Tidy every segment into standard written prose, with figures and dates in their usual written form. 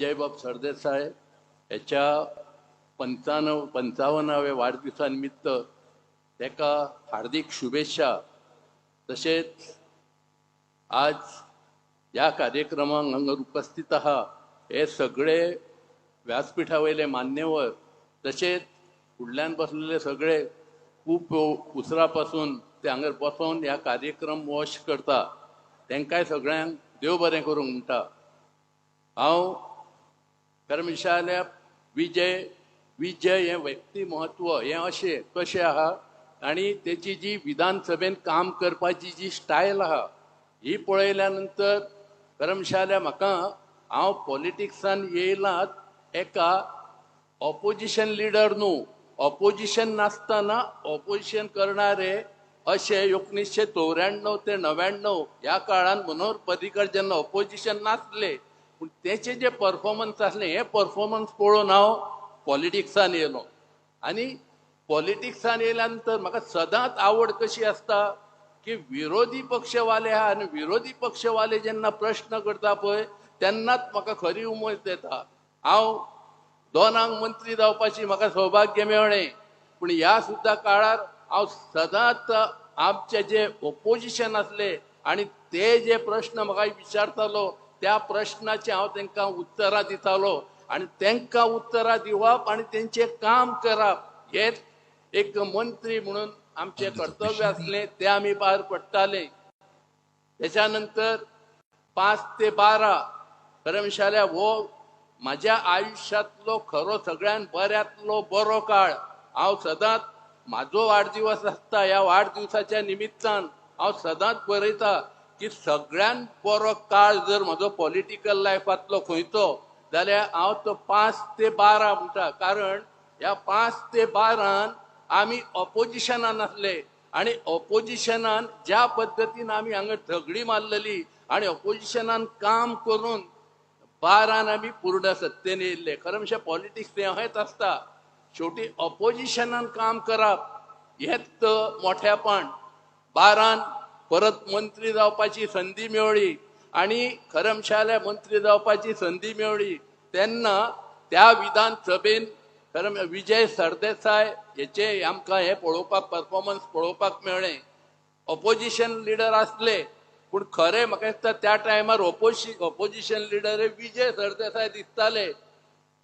विजयबाब सरदेसाय ह्याच्या 55व्या वाडदिसा निमित्त ताका हार्दिक शुभेच्छा. तशेंच आज ह्या कार्यक्रमाक हांगा उपस्थित आहा हे सगळे व्यासपिठा वयले मान्यवर, तशेंच फुडल्यान बसलेले सगळे खूब उसरा पासून ते हांगर बसोन ह्या कार्यक्रम वॉश करता, तांकांय सगळ्यांक देव बरें करूंक म्हणटा हांव. खरें म्हणशात जाल्यार विजय विजय हें व्यक्तिमत्व हें अशें कशें आहा आनी तेची जी विधानसभेन काम करपाची जी स्टायल आहा ही पळयल्या नंतर खरें म्हणशात जाल्यार म्हाका, हांव पॉलिटिक्सान येयलात एका ऑपोजिशन लिडर न्हू, ऑपोजिशन नासतना ऑपोजिशन करणारे अशे 1994 ते 99 ह्या काळान मनोहर पर्रीकर जेन्ना ऑपोजिशन नासले, पूण तेचे जे परफॉर्मन्स आसले, हे परफॉर्मन्स पळोवन हांव पॉलिटिक्सान येयलो. आनी पॉलिटिक्सान येयल्या नंतर म्हाका सदांच आवड कशी आसता की विरोधी पक्षवाले आहा आनी विरोधी पक्षवाले जेन्ना प्रश्न करता पळय, तेन्नाच म्हाका खरी उमेद येता. हांव दोनांक मंत्री जावपाची म्हाका सौभाग्य मेळ्ळें, पूण ह्या सुद्दां काळार हांव सदांच आमचे जे ओपोजिशन आसले आनी ते जे प्रश्न म्हाका विचारतालो, त्या प्रश्नाचे हांव तांकां उत्तरां दितालो. आनी तांकां उत्तरां दिवप आनी तेंचें काम करप हेच एक मंत्री म्हणून आमचें कर्तव्य आसलें, तें आमी पार पडटाले. तेच्या नंतर 5 ते 12, खरें म्हणशात जाल्यार हो म्हाज्या आयुश्यांतलो खरो सगळ्यान बऱ्यांतलो बरो काळ. हांव सदांच म्हाजो वाडदिवस आसता, ह्या वाडदिवसाच्या निमित्तान हांव सदांच बरयता की सगळ्यान बरो काळ जर म्हजो पॉलिटिकल लायफांतलो खंयचो जाल्यार हांव तो 5 ते 12 म्हणटा. कारण ह्या 5 ते 12न आमी ऑपोजिशनान आसले आनी ऑपोजिशनान ज्या पद्दतीन आमी हांगा झगडी मारलेली आनी ऑपोजिशनान काम करून 12न आमी पूर्ण सत्तेन येयल्ले. खरें म्हणजे पॉलिटिक्स तें अहेंच आसता, शेवटी ऑपोजिशनान काम करप हेच मोठेपण. 12न परत मंत्री जावपाची संदी मेळ्ळी आनी खरें म्हणशात जाल्यार मंत्री जावपाची संदी मेळ्ळी तेन्ना त्या विधानसभेन खरें म्हळ्यार विजय सरदेसाय हेचे आमकां हे पळोवपाक, परफॉर्मन्स पळोवपाक मेळ्ळें. ऑपोजिशन लिडर आसले, पूण खरें म्हाका दिसता त्या टायमार ऑपोजिशन लिडर हे विजय सरदेसाय दिसताले.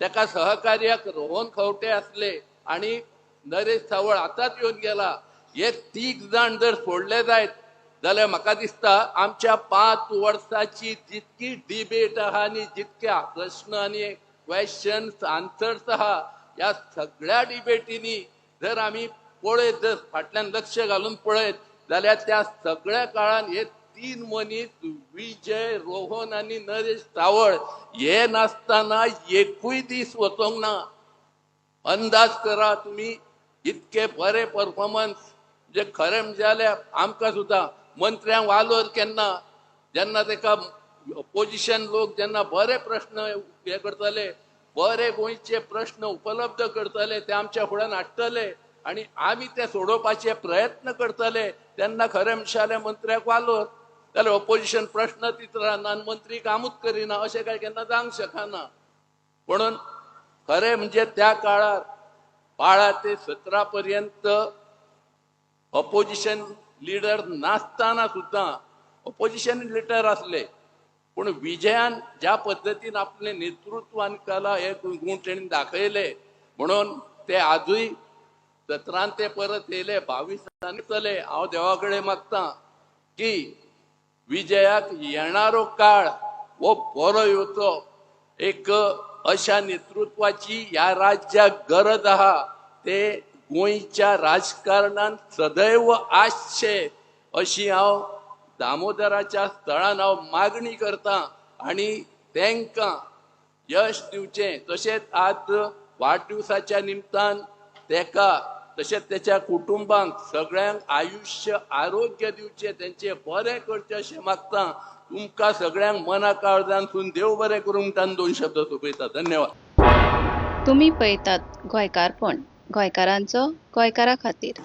ताका सहकार्याक रोहन खंवटे आसले आनी नरेश सावळ आतांच येवन गेला. हे तीग जाण जर सोडले जायत जाल्यार म्हाका दिसता आमच्या 5 वर्साची जितकी डिबेट आहा आनी जितके प्रश्न आनी क्वेश्चन्स आन्सर्स आहा, ह्या सगळ्या डिबेटींनी जर आमी पळयत, जर फाटल्यान लक्ष घालून पळयत जाल्यार त्या सगळ्या काळान हे तीन मनीस, विजय, रोहन आनी नरेश सावळ, हे नासतना एकूय दीस वचोंक ना. अंदाज करा तुम्ही, इतके बरे परफॉर्मन्स जे खरें म्हणजे जाल्यार आमकां सुद्दां मंत्र्यांक वालोर केन्ना, जेन्ना ताका ऑपोजिशन लोक जेन्ना बरे प्रश्न हे करतले, बरे गोंयचे प्रश्न उपलब्ध करतले, ते आमच्या फुड्यान हाडटले आनी आमी ते सोडोवपाचे प्रयत्न करतले, तेन्ना खरें म्हणशात जाल्यार मंत्र्याक वालोर. जाल्यार ऑपोजिशन प्रश्न दित रावना आनी मंत्री कामूच करिना, अशें काय केन्ना जावंक शकना. म्हणून खरें म्हणजे त्या काळार 12 ते 17 पर्यंत ऑपोजिशन लिडर नासतना सुद्दां, ऑपोजिशन लिडर आसले, पूण विजयान ज्या पद्दतीन आपलें नेतृत्व आनी कला हे गुण तेणी दाखयले, म्हणून ते आजूय 17न ते परत येयले, 22 चले. हांव देवा कडेन मागता की विजयाक येणारो काळ हो बरो येवचो. एक अशा नेतृत्वाची ह्या राज्याक गरज आहा. ते गोंयच्या राजकारणान सदैव आसचे अशी हांव दामोदराच्या स्थळान हांव मागणी करता आनी तांकां यश दिवचें. तशेंच आज वाडदिवसाच्या निमतान तेका तशेंच तेच्या कुटुंबांक सगळ्यांक आयुश्य आरोग्य दिवचें, तेंचें बरें करचें अशें मागता. तुमकां सगळ्यांक मना काळजांतसून देव बरें करूं म्हणटा आनी दोन शब्द सोंपयता. धन्यवाद. तुमी पळयतात गोंयकारपण, गोंयकारांचो गोंयकारा खातीर.